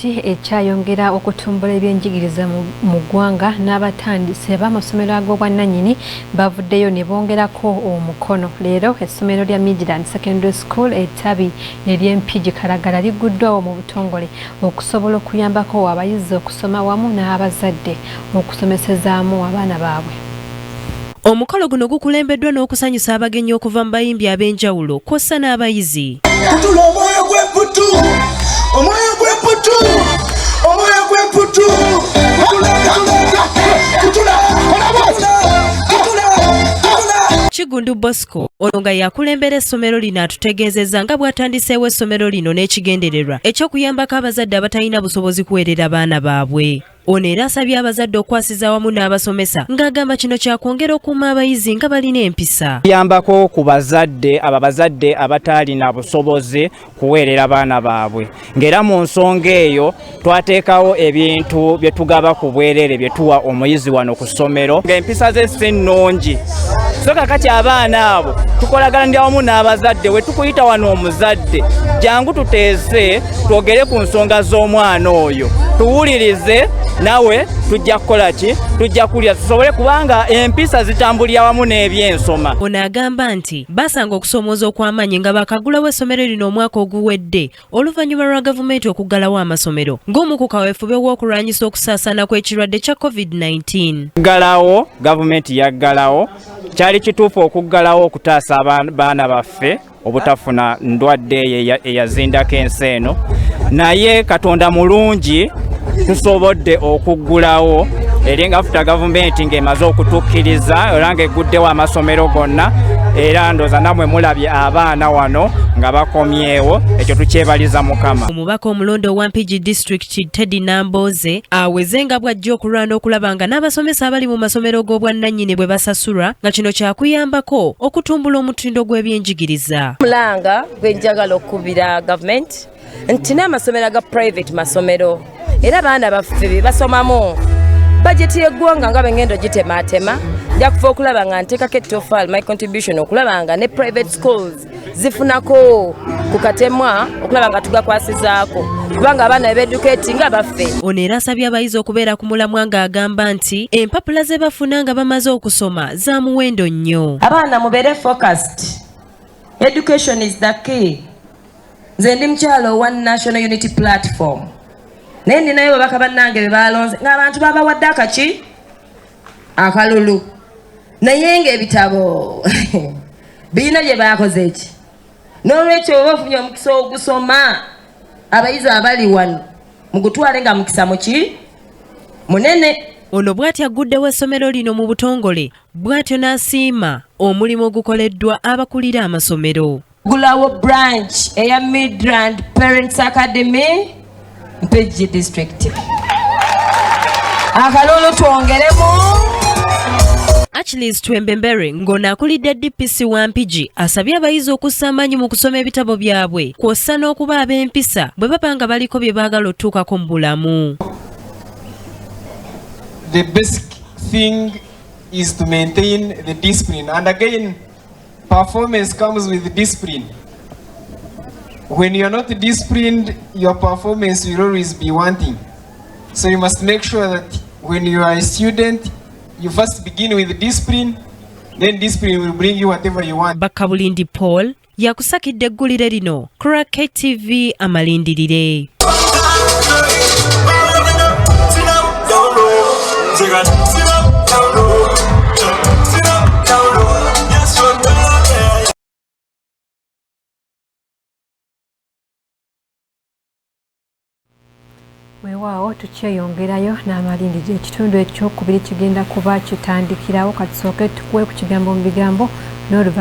Ekyayongera okutumbula ebyenjigiriza mu ggwanga n'abatandisi b'amasomero ag'obwannannyini bavuddeyo ne bongerako omukono. Leero essomero lya Midland Secondary School ettabi ery'Empigi Kalagala ligguddwawo mu butongole okusobola okuyambako abayizi okusoma wamu n'abazadde okusomesezaamu abaana baabwe. Omukolo guno gukulembeddwa n'okusanyusa abagenyi okuva mu bayimbi ab'enjawulo kw'ossa n'abayizi. Kutula omwoyo gw'emputtu, omwoyo gw'emputtu, omwoyo gw'emputtu. Kutula, kutula, kutula, kutula. Kigundu Bosco ono nga yakulembera essomero lino atutegeezezza nga bw'atandiseewo essomero lino n'ekigendererwa eky'okuyambako abazadde abatalina busobozi kuweerera baana baabwe. Ono era asabye abazadde okwasiza awamu n'abasomesa ng'agamba kino kyakwongera okuuma abayizi nga balina empisa. Kuyambako ku bazadde abo abazadde abataalina busobozi kuweerera baana baabwe, ng'era mu nsonga eyo twateekawo ebintu bye tugaba ku bwereere bye tuwa omuyizi wano ku ssomero ng'empisa ze si nnungi. So kakati abaana abo tukolaganira wamu n'abazadde, we tukuyita wano omuzadde jangu tuteese twogere ku nsonga z'omwana oyo, tuwulirize nawe tujja kukola ki, tujja kulya tusobole, kubanga empisa zitambulira wamu n'ebyensoma. Ono agamba nti basanga okusoomooza okw'amaanyi nga baakaggulawo essomero lino omwaka oguwedde oluvannyuma lwa gavumenti okuggalawo amasomero ng'omu ku kaweefube w'okulwanyisa okusaasaana kw'ekirwadde kya COVID-19. Kuggalawo gavumenti yaggalawo, kyali kituufu okuggalawo okutaasa abaana baffe obutafuna ndwadde eyo eyazindako ensi eno, naye Katonda mulungi tusobodde okuggulawo eri nga futa gavumenti ng'emaze okutukkiriza era ng'egguddewo amasomero gonna, era ndooza nammwe mulabye abaana wano nga bakomyewo, ekyo tukyebaliza Mukama. Omubaka omulonde owa Mpigi District Teddy Nambooze aweze nga bw'ajja okulwana okulaba nga n'abasomesa abali mu masomero g'obwannannyini bwe basasulwa, nga kino kyakuyambako okutumbula omutindo gw'ebyenjigiriza. Mulanga gwe njagala okukubira gavumenti nti n'amasomero aga private masomero era abaana baffe bye basomamu. Bajeti y'eggwanga nga bwengenda ogitemaatema, nja kufa okulaba nga nteekako ettofaali, my contribution, okulaba nga ne private schools zifunako ku katemwa okulaba nga tugakwasizaako, kubanga abaana bebeducate nga baffe. Ono era asabye abayizi okubeera ku mulamwa ng'agamba nti empapula ze bafuna nga bamaze okusoma za muwendo nnyo. Abaana mubeere focused, education is the key. Nze ndi mukyalo owa National Unity Platform, naye ninayo babaka bannange be balonze ng'abantu babawadde akaki akalulu, naye ng'ebitabo birina bye bakoze eki. N'olwekyo oba ofunye omukisa ogusoma, abayizi abali wano mugutwale nga mukisa muki munene. Ono bw'atyo agguddewo essomero lino mu butongole, bw'atyo n'asiima omulimu ogukoleddwa abakulira amasomero. Gulawo branch eya Midrand Parents Academy, Mpigi District. Akalulu twongeremu. Achilles Twembembere ng'ono akulidde DPC wa Mpigi asabye abayizi okussa amaanyi mu kusoma ebitabo byabwe kw'ossa n'okuba ab'empisa bwe baba nga baliko bye baagala otuukako mu bulamu. The basic thing is to maintain the discipline. And again, performance comes with discipline. When you are not disciplined, your performance will always be wanting. So you must make sure that when you are a student, you first begin with discipline, then discipline will bring you whatever you want. Bakabulindi Paul yakusakidde eggulire lino ku KTV Amalindirire. Weewaawo tukyeyongerayo n'amalindiri, ekitundu ekyokubiri kigenda kuba kitandikirawo. Katusooke tukuwe ku kigambo mu bigambo n'oluvannyuma.